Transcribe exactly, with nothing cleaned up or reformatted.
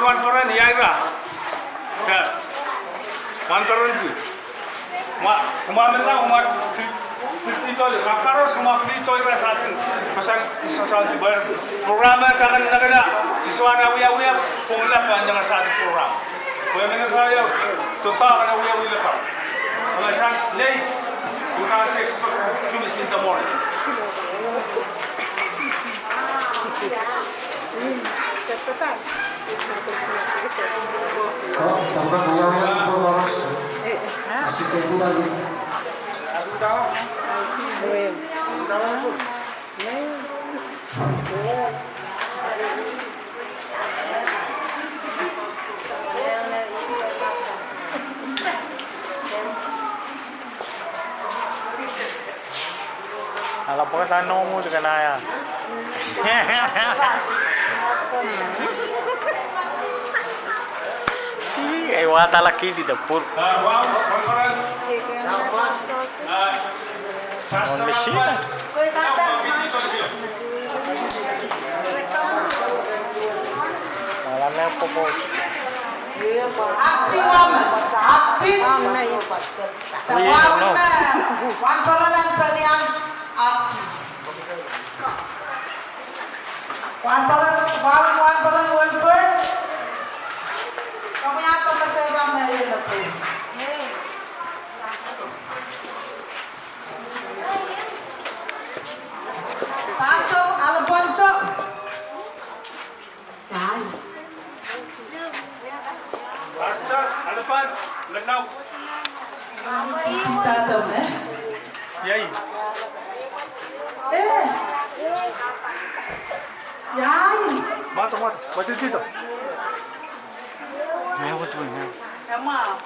Wahnpoaron, ia ira? Wahnpoaron ki. Kumwa, kumwa men, kumwa pil, pil, pil, pil, pil, koaros kumwa pil, pil ira sahsin. Pasal, pasal di ber. Program e kak en nakala, siswa en wiawi, pwungla pahn iang sahsin program. Pwe men sahsin, tohto kan wiawi leka. Pasal nei, you can't expect to finish in the morning. Ala pwukat ah nohmwo di kanaia. Ih, ei wadala kidi de pwur. Machine. Ala me popo. Acting, wahme, acting. Wahme, wahnpoaron en Tanian, acting. Wahnpoaron, wahnpoaron Wilbert. Komwi ah komw mesehda me I en approve. Pastor Alfonso. Pastor Alban, lenau. Tata me. Iei. Eh. Iei. Mado, mado, mado, mado. Iei, what do we have? Emma.